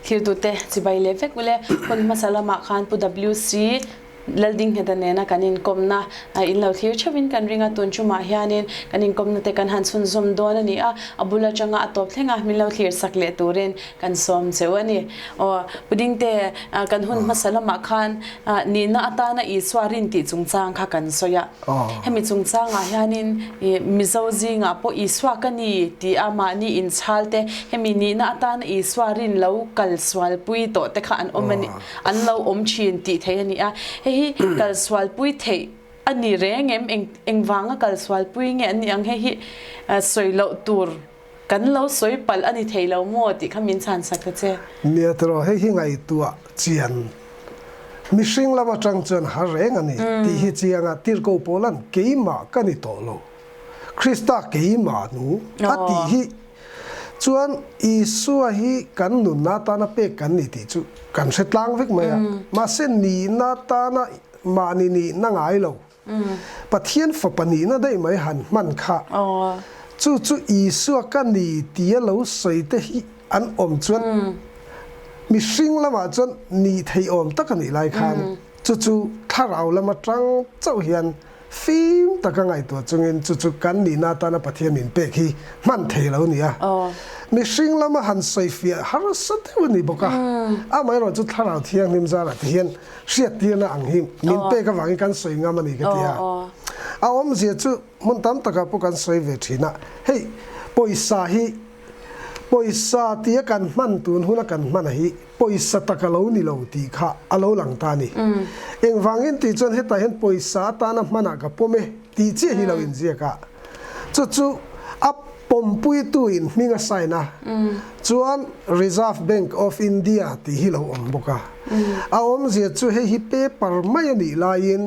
Thirtute chibai leh vek ule. Hun hmasa lamah khan Pu WC Laldingheta nena kan inkawmna in lo thlir theuhin kan ring a, tun tumah hianin kan inkawmna te kan han chhunzawm dawn a ni a, a bul atanga a tawp thleng a min lo thlir sak leh turin kan sawm cheu a ni. Aw, Pu Dingte, kan hun hmasa lamah khan nihna atana Isua rin tih chungchang kha kan sawi a. Hemi chungchangah hianin Mizo zingah pawh Isua ka ni tih a mahni inchhal te, hemi nihna atana Isua rin lo kal sualpui tawh te kha an awm a ni, an lo awm thin tih theih a ni a. Hei hi kal sualpui theih a ni reng em? Eng engvanga kal sualpui nge an nih ang? Hei hi sawi loh tur kan lo sawi palh a ni thei lo maw tih kha min chhan sak ta che. Nia tiraw, hei hi ngaihtuah chian mihring lam atang chuan har reng a ni tih hi chiang a, tirhko Paula'n keimah ka ni tawh lo, Krista keimah nu a tih hi chuan Isua hi kan nunna atana pek kan ni tih chu kan hre tlang vek mai a, mahse nihna atana mahni nihna ngai lo. Pathian fapa nihna daih mai han hman kha. Chu chu Isua ka ni tia lo sawi te hi an awm chuan mihring lamah chuan nih theih awm tak a nih lai khan chu chu thlarau lam atang chauh hian fim taka ngaihtuah chungin chu chu kan nihna atana Pathian min pek hi hman thei lo nia. Mihring lama han sawi fiah harsa deuh a ni bawk a, amaherawhchu thlarau thianghlim zarah te hian hriattirna ang hi min pek avangin kan sawi ngam a ni ka ti a. A awmzia chu hmun tam takah pawh kan sawi ve thin a, hei pawisa hi pawisa tia kan hman tun huna kan hman a hi pawisa tak a lo ni lo tih kha a lo lang ta a ni. Engvangin tih chuan hetah hian pawisa atana hmanah ka pawm e tih chiah hi lo inziak a, chu chu a pawmpuitu in hming a sign a, chuan Reserve Bank of India tih hi lo awm bawk a. A awmzia chu hei hi paper mai a nih laiin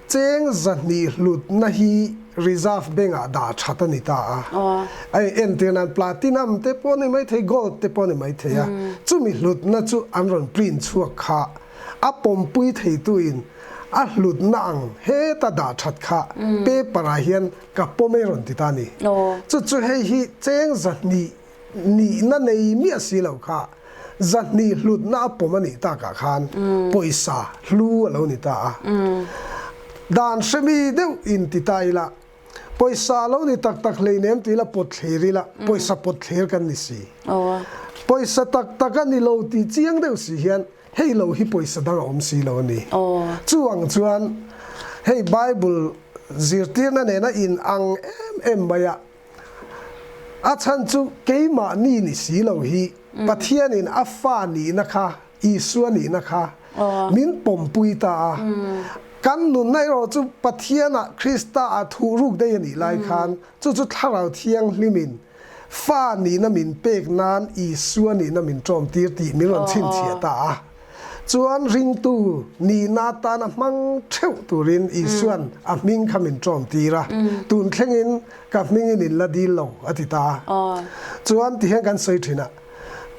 cheng zahnih hlutna hi Reserve Bank ah dah that a ni ta a. A entir nan platinum te pawh a ni maithei, gold te pawh a ni maithei a, chumi hlutna chu an rawn print chhuak kha a pawmpui theitu in a hlutna ang heta dah that kha paper ah hian ka pawm ei rawn ti ta a ni. Chu chu hei hi cheng zahnih nihna nei miah si lo kha zahnih hlutna a pawm a nih takah khan pawisa hlu a lo ni ta a. Dan hremi deuh in ti ta ila, pawisa a lo ni tak tak hleinem ti ila pawt thlir ila, pawisa pawt thlir kan ni si. Pawisa tak tak a ni lo tih chiang deuh si hian hei lo hi pawisa dang a awm si lo a ni. Chu ang chuan hei Bible zirtirna nena in ang em em mai a, a chhan chu keimahni ni si lo hi Pathianin a fa nihna kha, Isua nihna kha min pawmpui ta a. Kan nunna erawh chu Pathianah Krista-ah thuhruk daih a nih lai khan chu chu Thlarau Thianghlimin Fa nihna min pek nan Isua nihna min ṭawmtir tih min rawn chhinchhiah ta a. Chuan ringtu nihna atana hmang ṭheuh turin Isua'n a hming kha min ṭawmtir a, tun thlengin ka hmingin in la dil lo a ti ta a. Chuan tihian kan sawi ṭhin a,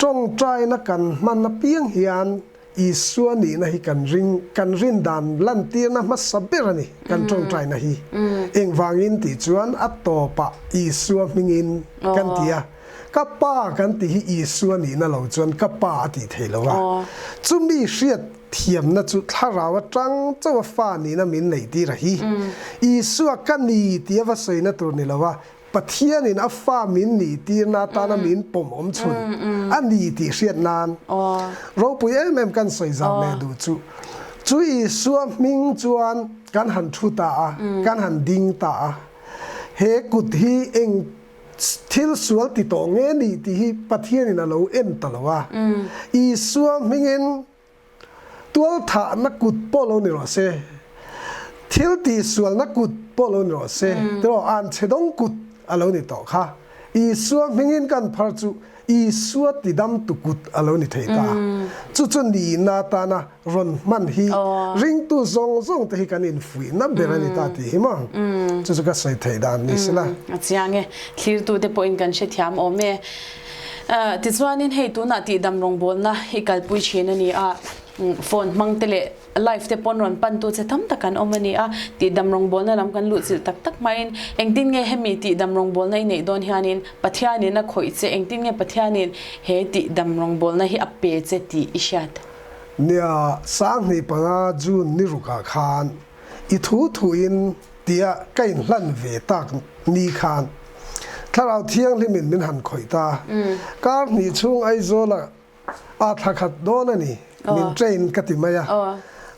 ṭawngṭaina kan hman apiang hian Isua nihna hi kan ring, kan rin dan lantirna hmasa ber a ni, kan tawngtaina hi. Engvangin tih chuan a tawpah Isua hmingin kan ti a, ka pa kan tih hi Isua nihna lo chuan ka pa a tih thei lo a. Chumi hriat thiamna chu thlarau atang chauha fa nihna min neihtir a hi. Isua ka ni tia va sawina tur ni lo a, Pathianin a fa min nih tirna atana min pawm awm chhun a ni tih hriat nan ropui em em kan sawi zau leh duh chu. Chu Isua hming chuan kan han thu ta a, kan han ding ta a. He kut hi eng thil sual ti tawh nge ni tih hi Pathianin a lo en ta lo a. Isua hmingin Tualthahna kut pawh lo ni rawh se, thil tihsualna kut pawh lo ni rawh se, tiraw anchhe dawng kut a lo ni tawh kha. Isua hmingin kan phar chu Isua tidamtu kut a lo ni thei ta. Chu chu nihna atana rawn hman hi ringtu zawng zawng te hi kan infuihna ber a ni ta tih hi maw? Chu chu ka sawi theih dan ni sela. A chiang e, thlirtute pawhin kan hrethiam awm e. Tichuanin hei tunah tihdam rawngbawlna i kalpui thin a ni a. Phone hmang te leh live te pawn rawn pan tu che tam tak an awm a ni a, tihdam rawngbawlna lam kan luhchilh tak tak hmain engtin nge hemi tihdam rawngbawlna i neih dawn hianin Pathianin a khawih che, engtin nge Pathianin he tihdam rawngbawlna hi a pe che tih i hriat? Nia, 2005 June ni rukah khan i thu thuin tia ka inhlan ve tak ni khan Thlarau Thianghlimin min han khawih ta. Kar hnih chhung Aizawla A thla khat dawn a ni, min train ka ti mai a.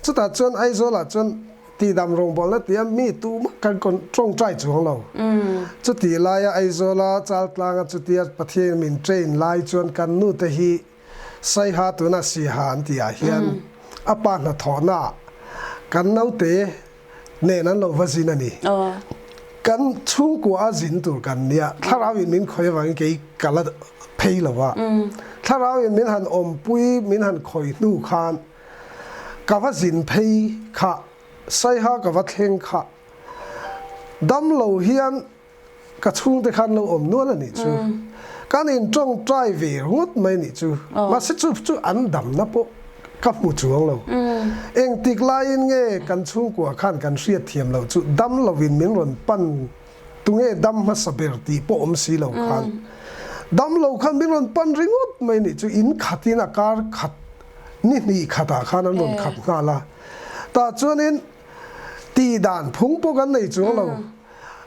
Chutah chuan Aizawlah chuan tihdam rawngbawlna tia mi tumah kan tawngtai chuang lo. Chutih laia Aizawla Chaltlanga chutia Pathian min train lai chuan kan nute hi Saiha tuna Siha an tihah hian a pa hnathawhnaah kan naute nen an lo va zin a ni. Kan chhungkua a zin tur kan nia, thlarau in min khawih avangin kei ka la phei lo va. Thlarau in min han awmpui, min han khawih hnu khan ka va zin phei kha, Saiha ka va thleng kha, damlo hian Ka chhungte khan lo awm nual a nih chu. Kan in tawngtai ve ngawt mai a nih chu. Mahse chu chu an damna pawh ka hmu chuang lo. Engtik laiin nge kan chhungkua khan kan hriat thiam loh chu dam lovin min rawn pan tunge dam hmasa ber tih pawh awm si lo khan. Dam lo khan min rawn pan ringawt mai a nih chu. In khatin a kar khat ni hnih khatah khan an rawn khat nghal a. Tah chuanin tih dan phung pawh kan nei chuang lo.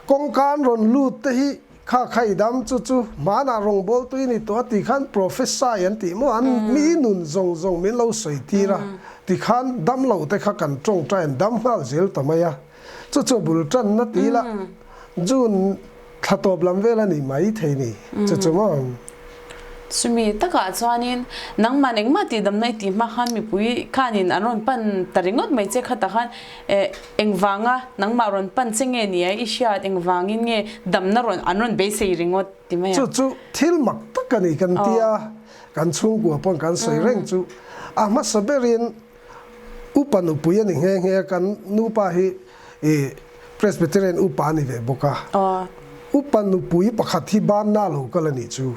Kawngka an rawn lut te hi kha kha i dam chu chu hmanah rawngbawltu i ni tawh a tih khan prophesy an tih maw an mi nun zawng zawng min lo sawi tir a tikhan dam lo te kha kan tawngtai an dam nghal zel ta mai a chu chu a bul tanna ti ila June Thla tawp lam vel a ni mai thei ni chu chu maw? Chumi takah chuanin nangman engmah tihdamna i tih hma khan mipui khanin an rawn pan ta ringawt mai che khatah khan eh engvanga nangmah rawn pan che nge nia i hriat engvangin nge damna rawn an rawn beisei ringawt ti mai a. Chu chu thil mak tak a ni kan tia kan chhungkua pawn kan sawi reng chu a hmasa berin Upa nupui a ni nghe nghe a, kan nupa hi i Presbyterian upa a ni ve bawk a. Upa nupui pakhat hi banna lo kal a nih chu.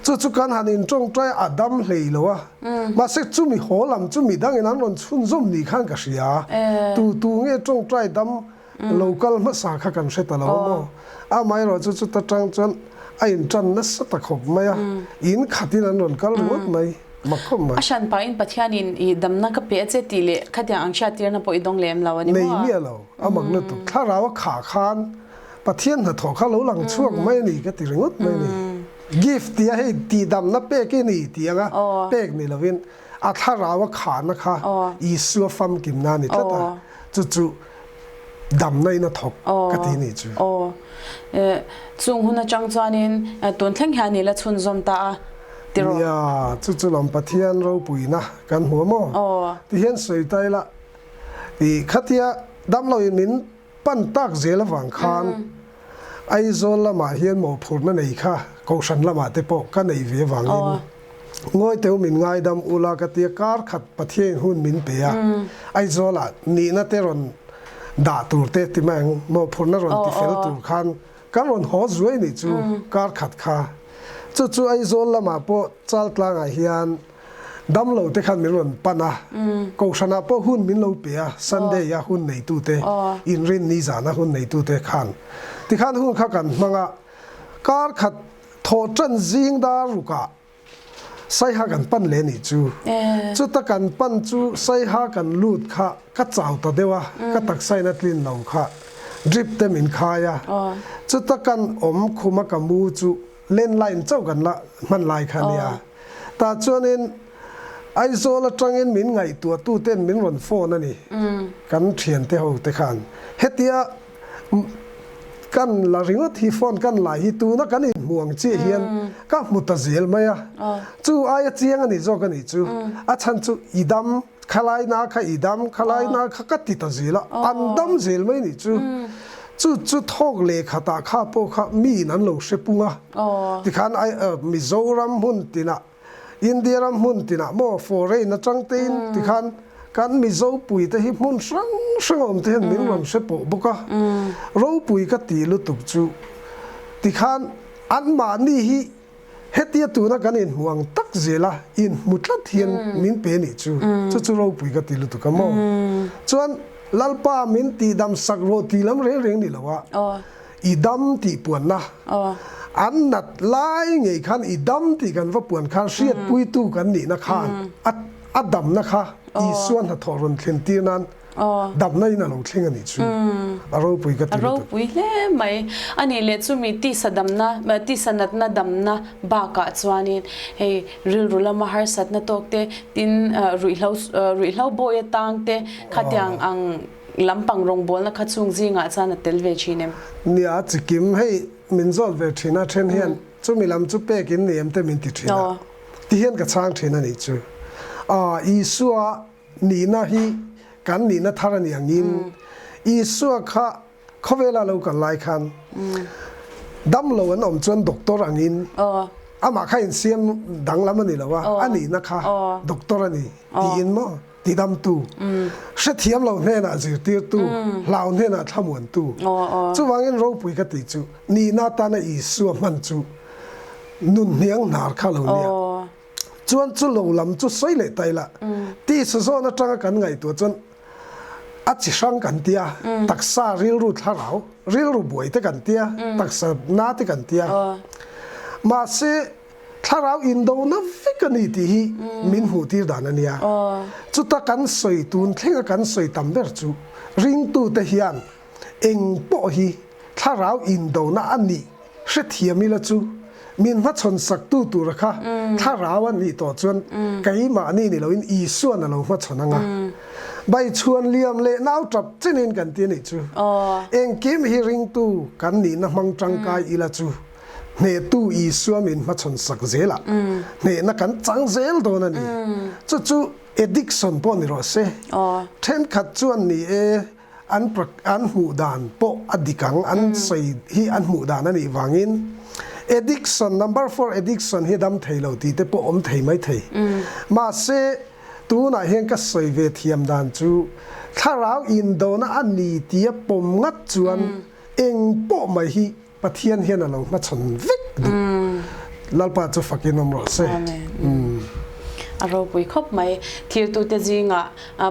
Chu chu kan han intawngtai a dam hlei lo a. Mahse chumi haw lam chu midangin an rawn chhunzawm ni khan ka hria. Tu tu nge tawngtai dam lo kal hmasa kha kan hre ta lo a maw? Amaherawh chu chuta tang chuan a intan nasa ta khawp mai a, in khatin an rawn kal ringawt mai, mak khawp mai. A hran pahin Pathianin i damna ka pe a che tih leh khatiang ang hriattirna pawh i dawng lem lo a ni maw? Nei miah lo, a mak lutuk. Thlarau a khah khan Pathian hnathawh kha lo lang chhuak mai a ni ka ti ringawt mai a ni. Gift tia hei tihdamna pek i ni tih anga pek ni lovin a thlarau a khahna kha Isua famkimna a ni tlat a, chu chu damna in a thawk ka ti nih chu. Aw. Chung hun atang chuanin tun thleng hian i la chhunzawm ta a tiraw? Nia, chu chu lam Pathian ropuina kan hmu a maw? Ti hian sawi ta ila, i khatia damlo in min pan tak zel avang khan Aizawl lamah hian mawhphurhna nei kha Kohhran lamah te pawh ka nei ve avangin Ngawi teu min ngaidam ula ka tia kar khat Pathiain hun min pe a, Aizawlah nihna te rawn dah tur te ti mai ang, mawhphurhna rawn ti fel tur khan kan rawn haw zuai nih chu kar khat kha. Chu chu Aizawl lamah pawh Chaltlangah hian damlo te khan min rawn pan a, Kohhranah pawh hun min lo pe a, Sunday a hun neitute, Inrinni zana hun neitute khan tikhan hun kha kan hmang a, kar khat Thawh ṭan zing dar rukah Saiha kan pan leh nih chu. Chuta kan pan chu Saiha kan lut kha ka chau ta deuh a, ka taksa in a tlin lo kha drip te min khai a. Chuta kan awm khuma ka mu chu landline chauh kan la hman lai kha nia. Tah chuanin Aizawl atangin min ngaihtuahtuten min rawn phone a ni, kan thiante ho te khan. Hetia Kan la ringawt hi phone kan la hi tuna kan inhmu ang chiah hian ka hmu ta zel mai a, chu aia chiang a nih zawk a nih chu, a chhan chu i dam khalai na kha i dam khalai na kha ka ti ta zel a, an dam zel mai a nih chu, chu chu thawk leh khatah kha pawh kha miin an lo hre pung a, tikhan Mizoram hmun tinah India ram hmun tinah maw foreign atang tein tikhan kan Mizo pui te hi hmun hrang hrang awm te hian min rawn hre pawh bawk a, ropui ka ti lutuk chu tikhan anmahni hi Hetia tuna kan inhmuh ang tak zela inhmu tlat hian min pe nih chu, chu chu ropui ka ti lutuk a maw? Chuan Lalpa min tihdam sak rawh tih lam reng reng ni lo a, i dam tih puanna, an nat lai ngei khan i dam tih kan va puan khan hriatpuitu kan nihna khan a damna kha Isua hnathawh rawn thlen tir nan Damna in a lo thleng a nih chu. A ropui ka ti lutuk. A ropui hle mai. A nih leh chumi tisa damna, tisa natna damna bakah chuanin hei rilru lama harsatna tawk te, tin ruihhlo ruihhlo bawi atang te khatiang ang lampang rawngbawlna kha chung zingah chuan a tel ve thin em? Nia, chikim hei min zawt ve thin a, then hian chumi lam chu pek in ni em te min ti thin a, ti hian ka chhang thin a nih chu. Isua Nihna hi kan nihna thar a ni angin Isua kha khawvela lo kal lai khan dam lo an awm chuan doctor angin amah kha insiam danglam a ni lo a, a nihna kha doctor a ni tiin maw tidamtu, hrethiam lo hnenah zirtirtu, hlau hnenah thlamuantu. Chuvangin ropui ka tih chu nihna atana Isua hman chu nun hniang hnar kha lo nia. Chuan chu lo lam chu sawi leh ta ila, tisa zawn atanga kan ngaihtuah chuan a chi hrang kan tia, taksa rilru thlarau, rilru buai te kan tia, taksa na te kan tia. Mahse thlarau indona vek a ni tih hi min hmuh tir dan a nia. Chuta kan sawi tun thlenga kan sawi tam ber chu ringtute hian eng pawh hi thlarau indona a nih hrethiam ila chu min hmachhawn saktu tura kha thlarau a nih tawh chuan keimahni ni loin Isuan a lo hmachhawn ang a. Baichhuan liam leh nau tap chenin kan ti a nih chu. Engkim hi ringtu kan nihna hmang tangkai ila chu hnehtu Isua min hmachhawn sak zelah hnehna kan chang zel dawn a ni. Chu chu addiction pawh ni rawh se. Thenkhat chuan ni e. An an hmuh dan pawh a dik ang, an sawi hi an hmuh dan a nih vangin addiction, number for addiction hi dam thei lo tih te pawh awm thei mai thei. Mahse, tunah hian ka sawi ve thiam dan chu thlarau indona a ni tia pawm ngat chuan eng pawh mai hi Pathian hian a lo hmachhawn vek duh. Lalpa chu fakin awm rawh se. Amen. A ropui khawp mai. Thirtute zingah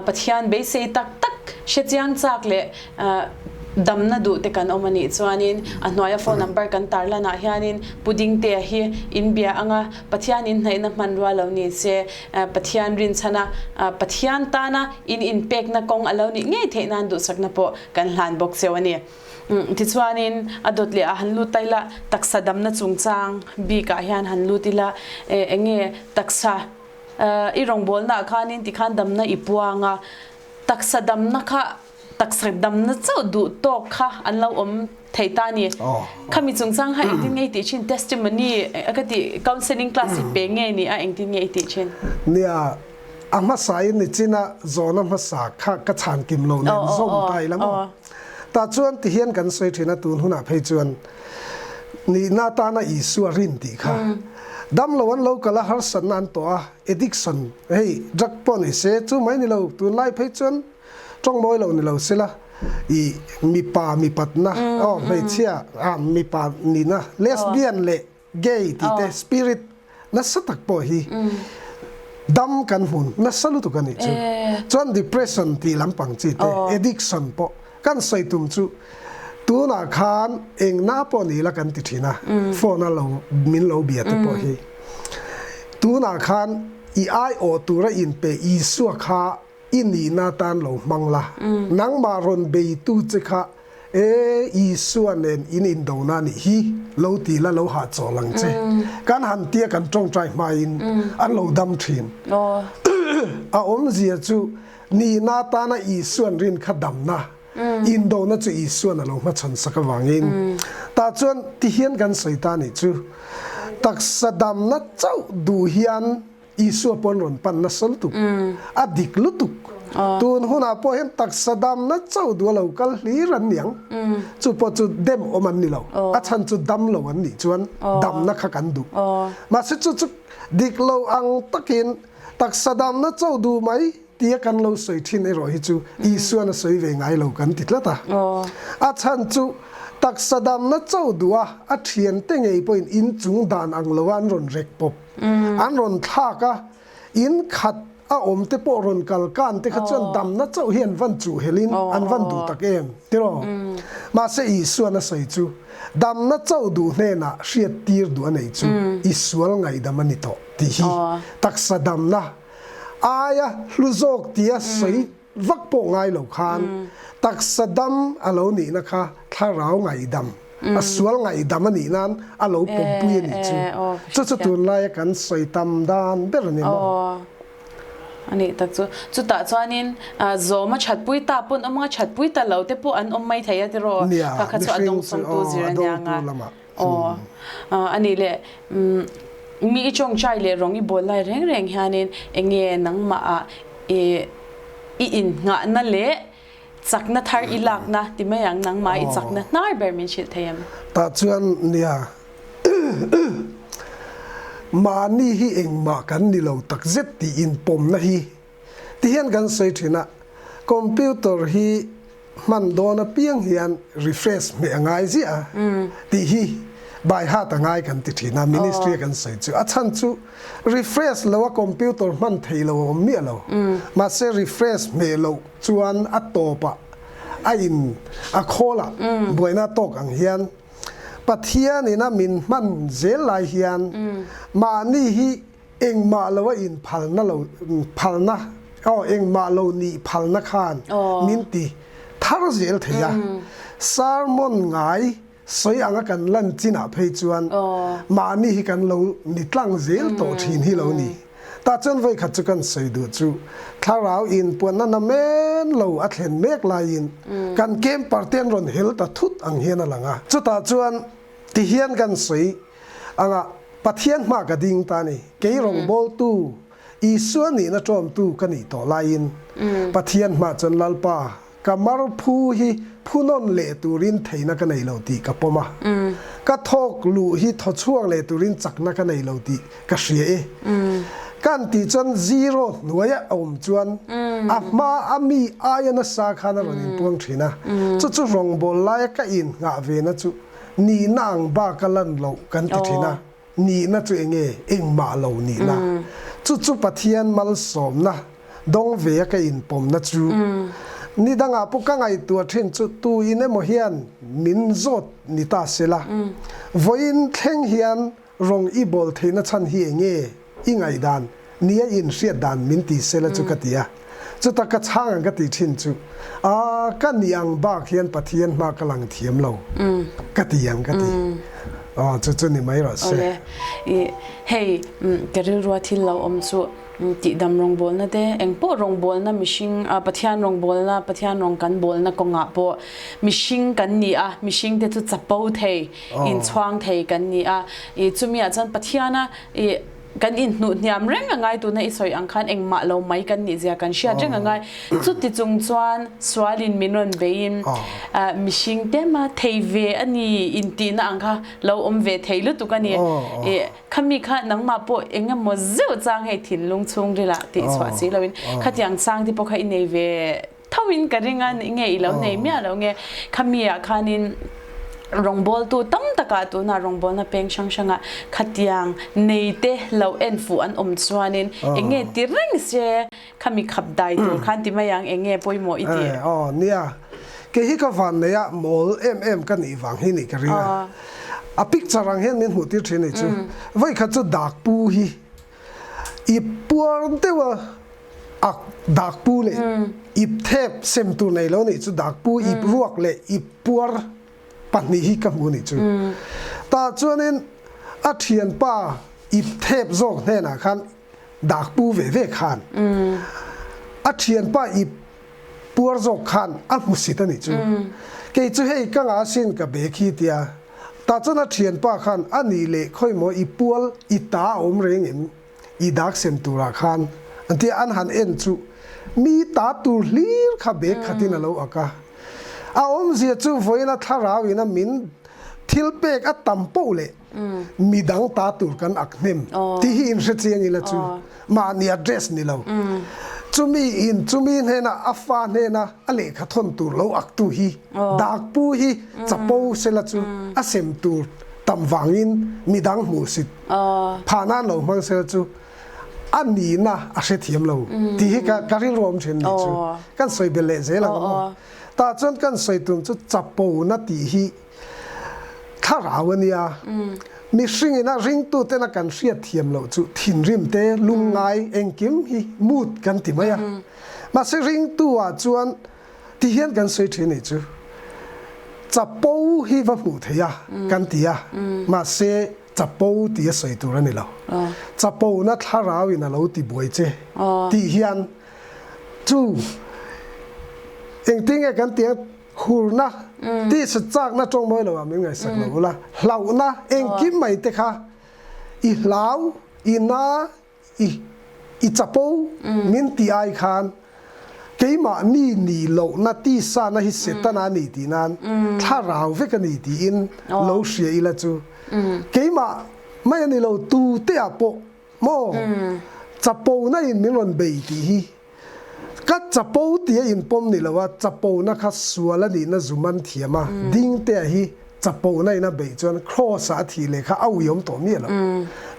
Pathian beisei tak tak hrechiang chak leh damna duh te kan awm a nih chuanin a hnuaia phone number kan tarlanah hianin Pu Dingtea hi inbia anga Pathian inhnaihna hmanrua lo ni se, Pathian rinchhana Pathian tana in inpekna kawng a lo nih ngei theih nan duhsakna pawh kan hlan bawk cheu a ni. Tichuanin a dawt leh ah han lut ta ila, taksa damna chungchang bikah hian han lut ila, eng nge taksa i rawngbawlnaah khanin tikhan damna i puang a, taksa damna kha taksa damna chauh duh tawk kha an lo awm thei ta a ni. Khami chungchang kha engtin nge i tih thin? Testimony ka tih counselling class i pe nge ni a engtin nge i tih thin? Nia, a hmasa in nichina zawhna hmasa kha ka chhan kim lo nen zawm ta ila maw? Tah chuan ti hian kan sawi thin a, tun hunah phei chuan nihna atana Isua rin tih kha damlo an lo kal a, harsatna an tawh a, addiction hei drug pawh ni se chu mai ni lo, tunlai phei chuan tawng mawi lo ni lo sela i mipa mipatna aw hmeichhia ah mipa nihna lesbian leh Gay tih te spirit nasa tak pawh hi dam kan hmun nasa lutuk a nih chu. Chuan depression tih lampang chi te addiction pawh kan sawi tum chu tunah khan engna pawh ni ila kan ti thin a phone a lo min lo bia te pawh hi tunah khan i aiawh tura inpe Isua kha I nihna atan lo hmang la, nangmah rawn beitu che kha e Isua nen in indona nih hi lo ti la lo hahchawl ang che. Kan han tia kan tawngtai hmain an lo dam thin. A awmzia chu nihna atana Isuan rin kha damna, indona chu Isuan a lo hmachhawn sak avangin. Tah chuan tihian kan sawi ta nih chu taksa damna chauh duh hian Isua pawn rawn pan nasa lutuk, a dik lutuk. Tun hunah pawh hian taksa damna chauh duh a lo kal hlir an ni ang. Chu pawh chu dem awm an ni lo. A chhan chu dam lo an nih chuan damna kha kan duh. Mahse chu chu dik lo ang takin taksa damna chauh duh mai tia kan lo sawi thin erawh hi chu Isuan a sawi ve ngai lo kan ti tlat a. A chhan chu. Taksa damna cho duh a, a thiante ngei pawhin in chung dan ang lo a an rawn rek pawp, an rawn thlak a, in khat a awm te pawh rawn kal kan te kha chuan damna chauh hi an van chuh helin an van duh tak em tiraw? Mahse Isuan a sawi chu damna chauh duh hnenah hriat tir duh a nei chu i sual ngaihdam a ni tawh tih hi taksa damna aia hlu zawk tia sawi vak pawh ngai lo khan taksa dam a lo nihna kha thlarau ngaihdam, a sual ngaihdam a nih nan a lo pawmpui a nih chu. Chu chu tunlaia kan sawi tam dan ber a ni maw? A nih tak chu. Chutah chuanin zawma thatpui ta pawn awm anga thatpui ta lo te pawh an awm mai thei a tiraw? Kha kha chu a dawngsawngtu zir a nia nga. Aw, a nih leh mi i tawngtai leh rawng i bawl lai reng reng hianin eng nge nangmah ah i i innghahna leh chakna thar i lakna ti mai ang, nangmah i chakna hnar ber min hrilh thei em? Tah chuan nia, mahni hi engmah kan ni lo takzet tih inpawmna hi tihian kan sawi thin a, computer hi hman dawn apiang hian refresh hmeh a ngai ziah a tih hi by heart a ngai kan ti thin a, ministry a kan sawi chu. A chhan chu refresh lo a computer hman thei lo a awm miah lo. Mahse refresh hmeh loh chuan a tawpah a in a khawl ah buaina tawk ang hian Pathian in a min hman zel lai hian mahni hi Engmah lo a in phalna lo phalna aw engmah lo nih phalna khan min ti thar zel thei a. Sermon ngai sawi anga kan lan chinah phei chuan mahni hi kan lo ni tlang zel tawh thin hi lo ni. Tah chuan vawikhat chu kan sawi duh chu thlarau inpuanna namen lo a thlen mek laiin kan camper te an rawn hel ta thut ang hian a lang a. Chutah chuan Tihian kan sawi anga Pathian hma ka ding ta ni, kei rawngbawltu, Isua nihna ṭawmtu ka nih tawh laiin Pathian hma chuan Lalpa, ka mar phu hi phu nawn leh turin theihna ka nei lo tih ka pawm a, ka thawk luh hi thaw chhuak leh turin chakna ka nei lo tih ka hria e. Kan tih chuan zero hnuaia a awm chuan a hma a mi aia nasa khan a rawn inpuang ṭhin a, chu chu rawngbâwl laia ka innghah vena chu Nihna ang bak a lan loh kan ti thin a, nihna chu eng nge? Engmah lo nihna. Chu chu Pathian malsawmna dawng ve a ka inpawmna chu. Ni dangah pawh ka ngaihtuah thin chu tu in emaw hian min zawt ni ta se la, vawiin thleng hian Rawng i bawl theihna chhan hi eng nge i ngaihdan nia i inhriat dan min ti sela chu ka ti a. Chuta ka chhang ang ka ti thin chu, A, ka nih ang bak hian Pathian hma ka lang thiam lo ka ti ang ka ti. Aw, chu chu ni mai rawh se. Awle, i, hei, ka rilrua thil lo awm chu tihdam rawngbawlna te, eng pawh rawngbawlna mihring, Pathian rawngbawlna, Pathian rawng kan bawlna kawngah pawh mihring kan ni a, mihringte chu chapo thei, inchhuang thei kan ni a, i chumi ah chuan Pathiana i kan inhnuh hniam reng a ngai tuna i sawi ang khan engmah lo mai kan nih zia kan hriat reng a ngai. Chuti chung chuan sualin min rawn beiin mihring tema thei ve a ni intihna ang kha lo awm ve thei lutuk a ni. I khami kha nangmah pawh eng emaw zeuh chang hei thinlung chhungrilah tih chhuah si loin khatiang chang te pawh kha i nei ve Tho in ka ring a, nge i lo nei miah lo nge khami ah khanin rawngbawltu tam takah tunah rawngbawlna peng hrang hrangah khatiang nei te lo en fuh an awm chuanin eng nge ti reng se khami khap dai tur khan ti mai ang eng nge pawimawh i tih? Aw nia, kei hi ka van nei a mawl em em ka nih vang hi nih ka ring a, a picture ang hian min hmuh tir thin a nih chu, vawikhat chu dak pu hi i puar deuh a, A dakpu leh ip thep sem tur nei lo nih chu dakpu ip ruak leh ip puar pahnih hi ka hmu nih chu. Tah chuanin a thianpa ip thep zawk hnenah khan dakpu ve ve khan a thianpa ip puar zawk khan a hmusit a nih chu. Kei chu hei ka ngah asin ka bag hi tia. Tah chuan a thianpa khan a nih leh khawimaw i pual i ta a awm reng em? I dak sem turah khan an tia an han en chu mi ta tur hlir kha bag khatin a lo ak a. A awmzia chu vawiina thlarau ina min thil pek a tam poh leh midang ta tur kan ak hnem tih hi inhre chiang ila chu mahni address ni lo. Chumi in chumi hnena a fa hnena a lehkha thawn tur lo ak tu hi dak pu hi chapo sela chu a sem tur tam vangin midang hmuhsit phah nan lo hmang sela chu a nihna a hrethiam lo tih hi ka ka rilru awm thin nih chu kan sawi belh leh zel ang maw. Tah chuan kan sawi tum chu chapo na tih hi thlarau a nia. Mihring ina ringtu tena kan hriat thiam loh chu thinrim te, lungngai engkim hi mood kan ti mai a. Mahse ringtu ah chuan ti hian kan sawi thin nih chu chapo hi va hmuh theih a kan ti a, mahse chapo ti a sawi tur a ni lo. Chapo na thlarau in a lo ti buai che tih hian chu engtin nge kan ti ang Hurna, tisa chakna tawng mawi lo ah min ngaihsak lo ula, hlauhna engkim mai te kha i hlau, i na, i i chapo min tih ai khan keimah mi nih lohna tisa na hi Setana a ni tih nan thlarau vek a ni tiin lo hria ila chu keimah mai a ni lo tu te ah pawh maw chapo na in min rawn bei tih hi Ka chapo tia inpawm ni lo a, chapona kha sual a nihna zum an thiam a, Dingtea hi chapona in a beih chuan Kraws-ah a thih leh kha a uiawm tawh miah lo.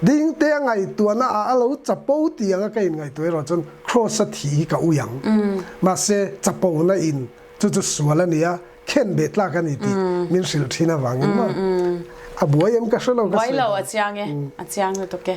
Dingtea ngaihtuahna ah a lo chapo ti anga ka inngaihtuah erawh chuan Kraws-a thih hi ka ui ang. Mahse, chapona in chu chu sual a ni a, khen beh tlak a ni tih min hrilh thin avangin maw a buai em ka hre lo ka Buai lo a chiang e, a chiang lutuk e.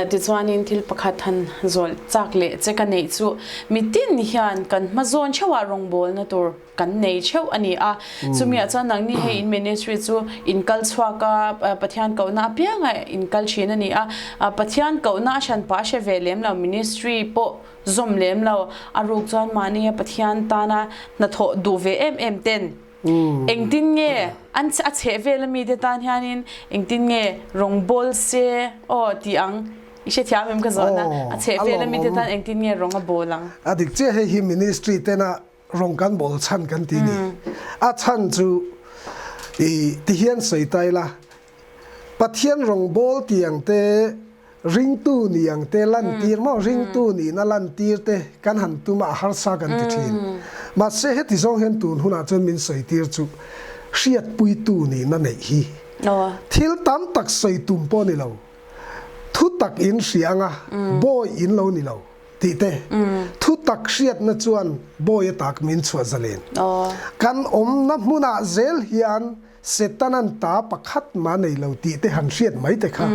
Tichuanin thil pakhat han zawlh chak leh che ka neih chu mitin hian kan hma zawn theuhah rawngbawlna tur kan nei theuh a ni a. Chumiah chuan nangni hei in ministry chu in kal chhuak a, Pathian kohna apianga in kal thin a ni a. Pathian kohna a hran pah a hre ve lem lo ministry pawh Zawm lem lo, a ruk chuan mahnia Pathian tana hnathawh duh ve em em ten engtin nge an a chheh vel ami te tan hianin engtin nge rawng bawl se aw tih ang i hrethiam em ka zawhna a chheh vel ami te tan engtin nge rawng a bawl ang. A dik chiah hei hi ministry tena rawng kan bawl chhan kan ti ni. A chhan chu i tihian sawi ta ila Pathian rawngbawl tiang te, ringtu ni ang te lantir maw, ringtu nihna lantir te kan han tum a, a harsa kan ti thin. Mahse heti zawng hian tun hunah chuan min sawitir chu hriatpuitu nihna neih hi thil tam tak sawi tum pawh ni lo, thu tak in hria anga bawi in lo ni lo tih te, thu tak hriatna chuan bawi atak min chhuah zalen. Kan awmna hmunah zel hian Setanan ta pakhat mah nei lo tih te han hriat mai te kha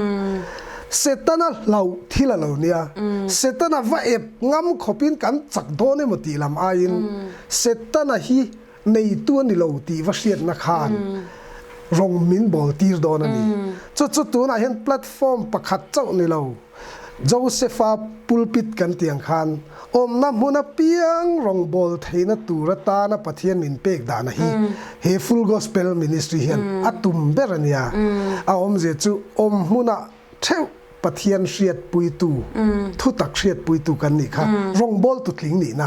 Setana hlauh thil a lo nia. Setana va ep ngam khawpin kan chak dawn emaw tih lam aiin Setana hi neitu a ni lo tih va hriatna khan rawng min bawl tir dawn a ni. Chu chu tunah hian platform pakhat chauh ni lo. Josepha pulpit kan tih ang khan awmna hmun apiang rawngbâwl theihna tur atana Pathian min pek dahna hi he Full Gospel Ministry hian a tum ber a nia. A awmzia chu awm hmunah theuh Pathian hriatpuitu, thutak hriatpuitu kan nih kha rawngbâwltu tling nihna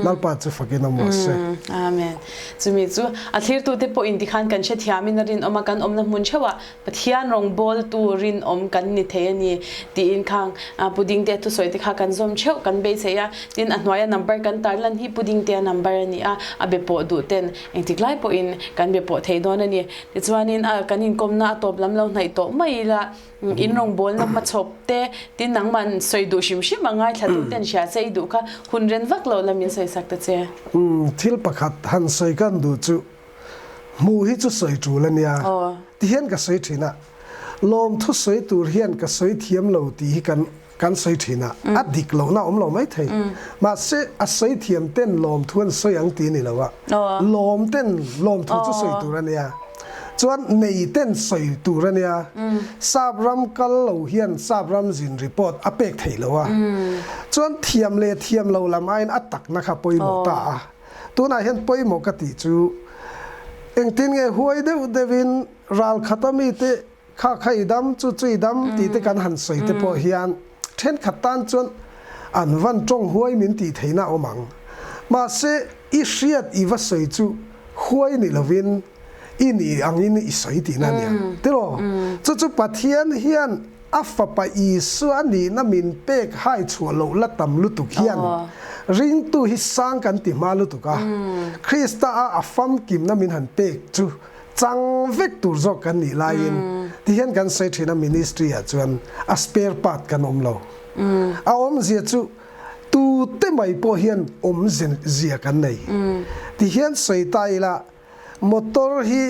Lalpa chu fakin awm rawh se. Amen. Chumi chu a thlirtute pawhin tikhan kan hrethiamin a rinawm a, kan awmna hmun theuhah Pathian rawngbawltu rinawm kan ni thei a ni tiin khang Pudingtea thusawi te kha kan zawm theuh kan beisei a, tin a hnuaia number kan tarlan hi Pudingtea number a ni a, a be pawh duh ten engtik lai pawhin kan be pawh thei dawn a ni. Tichuanin kan inkawmna a tawp lam lo hnaih tawh mai ila in rawngbawlna hmachhawp te tin nangman sawi duh hrim hrim a ngaithla tu ten hria che i duh kha hun ren vak lo la min sawisak ta che. Thil pakhat han sawi kan duh chu Hmuh hi chu sawi tul a nia. Ti hian ka sawi thin a, lawmthu sawi tur hian ka sawi thiam lo tih hi kan kan sawi thin a, a dik lohna a awm lo mai thei. Mahse, a sawi thiam ten lawmthu an sawi ang tih a ni lo a, lawm ten lawmthu chu sawi tur a nia. Chuan nei ten sawi tur a nia. Sap ram kal lo hian sap ram zin report a pek theih lo a. Chuan thiam leh thiam lo lam aiin a takna kha pawimawh ta a. Tunah hian pawimawh ka tih chu engtin nge huai deuh deuhin ral khata mite kha kha i dam, chu chu i dam tih te kan han sawi te pawh hian thenkhat tan chuan an van tawng huai min tih theihna a awm ang. Mahse i hriat i va sawi chu huai ni lovin i nih angin i sawi tihna a ni ang tiraw? Chu chu Pathian hian. A Fapa Isua nihna min pek hai chhuah loh la tam lutuk hian ringtu hi sang kan ti hma lutuk a, Krista a a famkimna min han pek chu chang vek tur zawk kan nih laiin tihian kan sawi thin a ministry ah chuan a spare part kan awm lo. A awmzia chu tute mai pawh hian awmzia kan nei. Tihian sawi ta ila Motor hi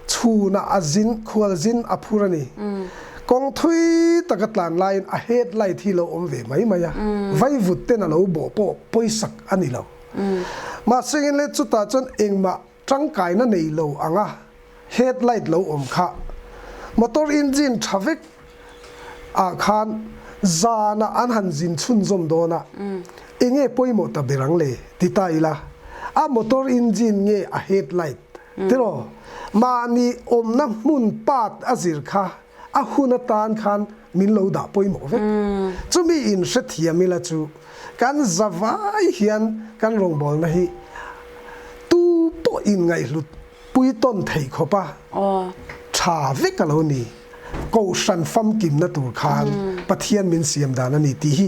chhunah a zin, khual zin a phur a ni. Kawng thui taka tlan laiin a headlight hi lo awm ve mai mai a, vaivut ten a lo bawh pawh pawisak a ni lo. Mahse in le chutah chuan engmah tangkaina nei lo anga headlight lo awm kha motor engine tha vek ah khan zanah an han zin chhunzawm dawn a, enge pawimawh ta ber ang le ti ta ila, a motor engine nge a headlight tiraw? Mahni awmna hmun part a zir kha a hun atan khan min lo dah pawimawh vek. Chumi in hrethiam ila chu kan zavai hian kan rawngbawlna hi tu pawh inngaihhlut pui tawn thei khawp a, tha vek a lo ni. Kohhran famkimna tur khan Pathian min siam dan a ni tih hi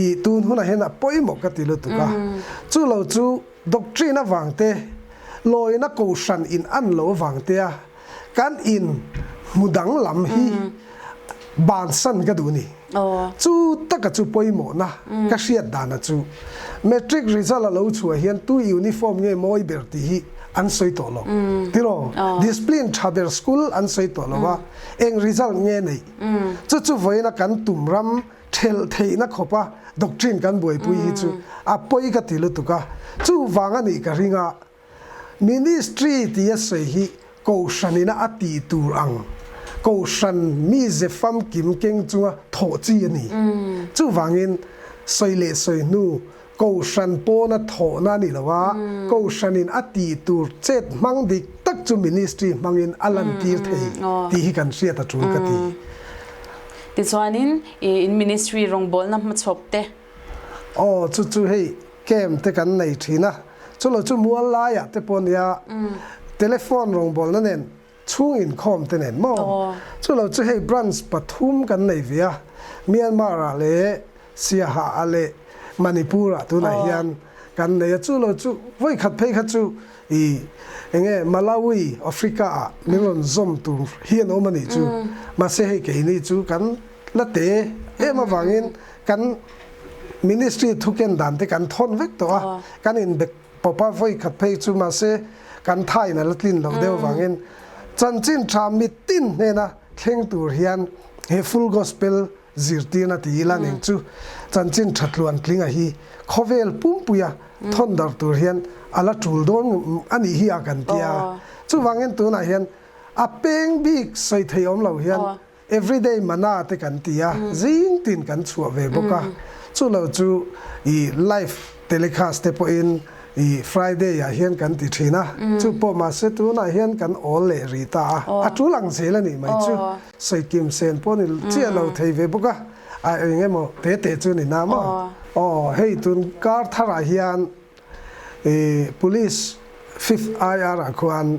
i tun hunah hian a pawimawh ka ti lutuk a. Chu lo chu doctrine avang te, lawina kohhran in an lo avang te a kan in hmu danglam hi bansan ka duh ni. Chu taka chu pawimawhna ka hriat dana chu matric result a lo chhuah hian tu uniform nge mawi ber tih hi an sawi tawh lo tiraw? Discipline tha ber school an sawi tawh lo a, eng result nge neih? Chu chu vawiina kan tum ram thelh theihna khawpa doctrine kan buaipui hi chu a pawi ka ti lutuk a, chuvang a nih ka ring a. Ministry tia sawi hi Kohhranina a tih tur ang Kohhran mize famkim keng chunga thawh chi a ni. Chuvangin, sawi leh sawi hnu Kohhran pawna thawhna a ni lo a, Kohhranin a tih tur chet hmang dik tak chu Ministry hmangin a lantir thei tih hi kan hriat a tul ka ti. Tichuanin, in Ministry rawngbawlna hmachhawp te. Aw, chu chu hei Camp te kan nei thin a, chulo chu mual laiah te pawh nia telephone rawngbawlna nen chhung inkhawm te nen maw? Chulo chu hei branch pathum kan nei ve a, Myanmar ah leh Siaha ah leh Manipur ah tunah hian kan nei a, chulo chu vawikhat phei kha chu i enge Malawi Africa ah min rawn zawm tur hi an awm a nih chu, mahse hei keini chu kan la te em avangin kan Ministry thuken dan te kan thawn vek tawh a, kan inbe pawp a, vawi khat phei chu mahse kan thain a la tlin loh deuh avangin chanchin tha mitin hnena thleng tur hian he Full Gospel zirtirna ti ila ning chu chanchin tha tluan tlinga hi khawvel pumpuia thawn dar tur hian a la tul dawn a nih hi a kan ti a, chuvangin tunah hian a peng bik sawi thei awm lo hian Everyday mana te kan ti a, zing tin kan chhuah ve bawk a, chu lo chu i live telecast te pawhin i Friday ah hian kan ti thin a, chu pawh mahse tunah hian kan awl leh rih ta a, a tul ang zel a nih mai chu, sawikim sen pawh ni chiah lo thei ve bawk a, a eng emaw te te chu ni na maw? Aw hei tun kar tharah hian I Police Fifth IR ah khuan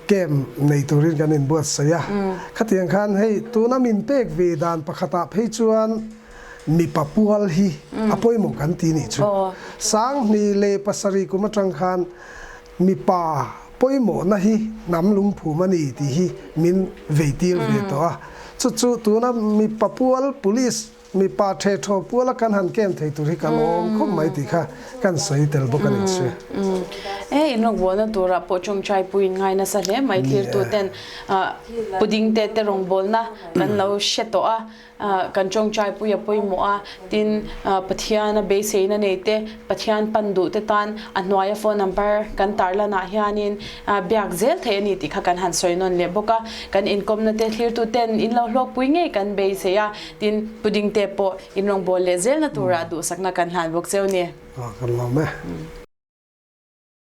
camp nei turin kan inbuatsaih a, khatiang khan hei tuna min pek ve dan pakhatah phei chuan mipa pual hi a pawimawh kan ti nih chu. 2007 kum atang khan mipa pawimawhna hi hnam lungphum a ni tih hi min veitir ve tawh a, chu chu tuna mipa pual Police Mipa ṭhe ṭhaw puala kan han kem thei tur hi ka lawm khawp mai tih kha kan sawi tel bawk a ni che. E, in rawngbawlna turah pawh ṭawngṭai puiin ngai nasa hle mai thirtuten pudding te te rawngbawlna kan lo hre tawh a, kan ṭawngṭai pui a pawimawh a, tin Pathiana beiseina nei te, Pathian pan duh te tan a hnuaia phone number kan tarlanah hianin biak zel theih a ni tih kha kan han sawi nawn leh bawk a, kan inkawmna te thlirtuten in lo hlawkpui ngei kan beisei a. Tin, pudding te pawh in rawngbâwl leh zelna tura duhsakna kan hlan bawk cheu ni. Kan lawm e.